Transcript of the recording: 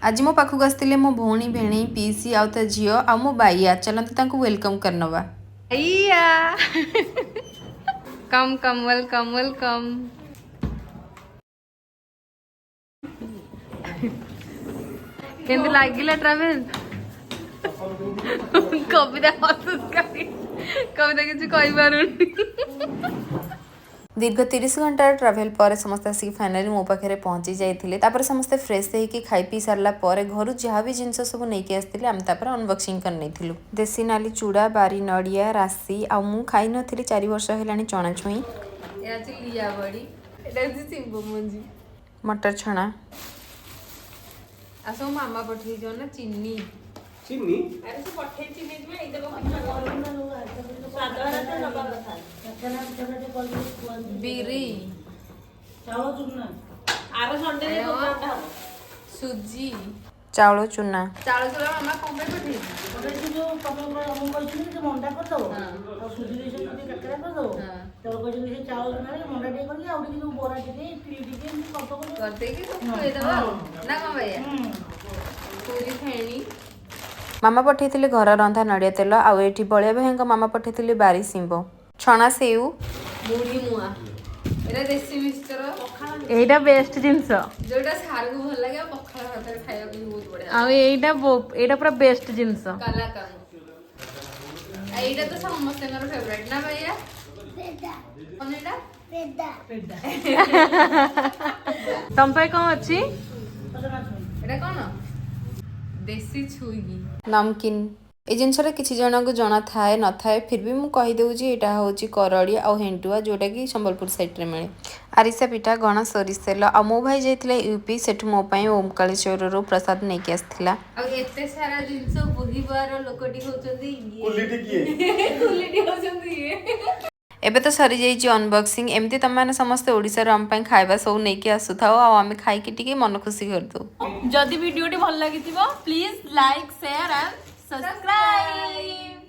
ଆଜି ମୋ ପାଖକୁ ଆସିଥିଲେ ମୋ ଭଉଣୀ, ଭେଣେଇ, ପିଇସି ଆଉ ତା ଝିଅ ଆଉ ମୋ ବାଇଆ। ଚାଲନ୍ତୁ, ତାଙ୍କୁ welcome କରିନେବା। ଆଇୟା, କମ୍ କମ୍, welcome welcome. କେମିତି ଲାଗିଲା ଟ୍ରାଭେଲ? କବିତା ହସୁଛି, କବିତା କିଛି କହିପାରୁନି। ଦୀର୍ଘ 30 ଘଣ୍ଟାର ଟ୍ରାଭେଲ୍ ପରେ ସମସ୍ତେ ଆସିକି ଫାଇନାଲି ମୋ ପାଖରେ ପହଞ୍ଚି ଯାଇଥିଲେ। ତାପରେ ସମସ୍ତେ ଫ୍ରେଶ୍ ହେଇକି ଖାଇ ପିଇ ସାରିଲା ପରେ ଘରୁ ଯାହା ବି ଜିନିଷ ସବୁ ନେଇକି ଆସିଥିଲେ, ଆମେ ତାପରେ ଅନବକ୍ସିଂ କରିନେଇଥିଲୁ। ଦେଶୀ ନାଲି ଚୁଡ଼ା, ବାରି ନଡ଼ିଆ, ରାଶି ଆଉ ମୁଁ ଖାଇନଥିଲି 4 ବର୍ଷ ହେଲାଣି ଚଣା ଛୁଇଁ। ଏହା ଅଛି ଲିଆ ବଡ଼ି, ଏଇଟା ହଉଛି ଶିମ୍ବ ମଞ୍ଜି। ମଟର ଛଣା। ଆଉ ସବୁ ମାମା ପଠେଇଛ ନା ଚିନି? ଚିନି। ଆରେ, ସେ ପଠେଇଛି ନେଇଯିବ, ଏଇଟା। କାକରା ପିଠା ଟିକେ କରିକି ଖୁଆନ୍ତି। ବିରି। ଚାଉଳ ଚୁନା ଆର ସଣ୍ଡେରେ ପ୍ରୋଗ୍ରାମଟା ହବ। ସୁଜି। ଚାଉଳ ଚୁନା। ଚାଉଳ ଚୁନା ମାମା କଣ ପାଇଁ ପଠେଇଛି? ଗୋଟେ ସେ ଯୋଉ ତମେ ମୁଁ କହିଛନ୍ତି ଯେ ମଣ୍ଡା କରିଦବ ଆଉ ସୁଜି ଦେଇଛନ୍ତି ଟିକେ କାକରା କରିଦବ। ତ କହିଛନ୍ତି ସେ ଚାଉଳ ଚୁନାରେ ମଣ୍ଡା ଟିକେ କରିକି ଆଉ ଟିକେ ଯୋଉ ବରା ଟିକେ, ଇଟିଲି ଟିକେ ଏମିତି କରିଦବ। କରିଦେଇକି ସବୁ ଖୁଆଇଦବା ଆଉ, ନା କଣ ଭାଇଆ? ପୁରୀ ଫେଣି। ମାମା ପଠେଇଥିଲେ ଘର ରନ୍ଧା ନଡ଼ିଆ ତେଲ। ଆଉ ଏଇଠି ବଳିଆ ଭାଇଙ୍କ ମାମା ପଠେଇଥିଲେ ବାରି ଶିମ୍ବ, ଛଣା ସେଉ। ମୁଢି ମୁଆଁ, ଏଇଟା ଦେଶୀ ମିକ୍ସଚର। ଏଇଟା ବେଷ୍ଟ ଜିନିଷ। ଯୋଉଟା ସାରକୁ ଭଲ ଲାଗେ ଆଉ ପଖାଳ ଭାତରେ ଖାଇବାକୁ ବି ବହୁତ ବଢିଆ। ଆଉ ଏଇଟା ପୁରା ବେଷ୍ଟ ଜିନିଷ। କାଲାକାନ। ଆଉ ଏଇଟା ତ ସମସ୍ତଙ୍କର ଫେଭରାଇଟ, ନା ଭାଇଆ? କଣ ଏଇଟା? ତମ ପାଇଁ କଣ ଅଛି? ସଜନା ଛୁଇଁ। ଏଇଟା କଣ? ଦେଶୀ ଛୁଇଁ। ନମକିନ୍। ଏଇ ଜିନିଷଟା କିଛି ଜଣଙ୍କୁ ଜଣା ଥାଏ ନଥାଏ, ଫିର୍ ବି ମୁଁ କହିଦେଉଛି, ଏଇଟା ହେଉଛି କରଡ଼ି ଆଉ ହେଣ୍ଟୁଆ, ଯେଉଁଟାକି ସମ୍ବଲପୁର ସାଇଡ଼୍ରେ ମିଳେ। ଆରିସା ପିଠା, ଗଣ ସୋରିଷ ତେଲ। ଆଉ ମୋ ଭାଇ ଯାଇଥିଲା ୟୁପି, ସେଠୁ ମୋ ପାଇଁ ଓମକାଳେଶ୍ୱରରୁ ପ୍ରସାଦ ନେଇକି ଆସିଥିଲା। ଆଉ ଏତେ ସାରା ଜିନିଷ ବୋହିବାର ଲୋକଟି ହଉଛନ୍ତି ଇଏ। କୁଲିଟି କିଏ? କୁଲିଟି ହଉଛନ୍ତି ଇଏ। ଏବେ ତ ସରିଯାଇଛି ଅନବକ୍ସିଂ। ଏମିତି ତମେମାନେ ସମସ୍ତେ ଓଡ଼ିଶାରୁ ଆମ ପାଇଁ ଖାଇବା ସବୁ ନେଇକି ଆସୁଥାଅ ଆଉ ଆମେ ଖାଇକି ଟିକେ ମନ ଖୁସି କରିଦେଉ। ଯଦି ଭିଡିଓଟି ଭଲ ଲାଗିଥିବ, please like, share and subscribe.